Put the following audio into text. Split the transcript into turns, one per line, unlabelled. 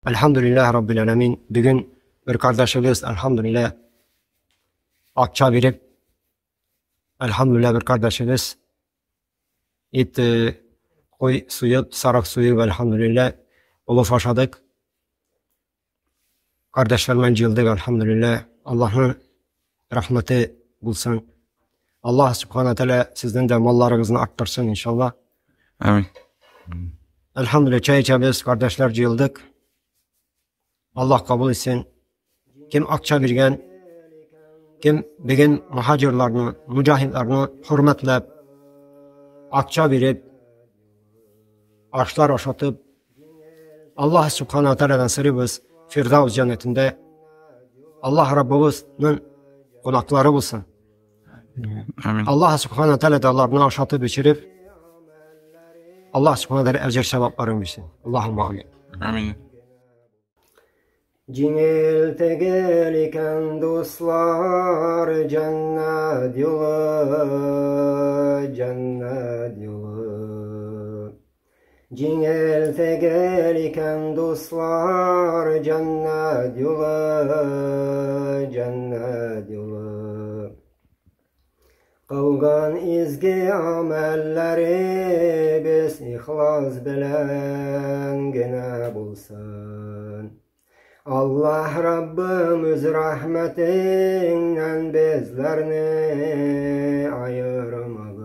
Elhamdülillah Rabbil Alemin. Bugün bir kardeşimiz elhamdülillah akça verip elhamdülillah bir kardeşimiz et koy suyu, sarık suyu elhamdülillah uluf aşadık. Kardeşlerle cıldık elhamdülillah. Allah'ın rahmeti bulsun. Allah subhanahu teala sizden de mallarınızı arttırsın inşallah.
Amin.
Elhamdülillah çay içebiliriz kardeşler cıldık. Allah kabul etsin. Kim akça birgen, kim bugün muhacirlarını, mücahitlerini hürmetle akça verip, ağaçlar aşatıp, Allah subhanahu teala'dan sırıbız Firdavs cennetinde Allah Rabbimizin konakları bulsun.
Amin.
Allah subhanahu teala da onlarını aşatıp içirip, Allah subhanahu teala ecir sevaplarını versin. Allahümme amin.
Amin.
Җиңел түгел икән, дуслар, җәннәт юлы, җәннәт юлы. Җиңел түгел икән, дуслар, җәннәт юлы, җәннәт юлы. Кылган изге гамәлләребез ихлас белән генә булсын. Allah Rabbim öz rahmetinden bizlerni ayırmagıl.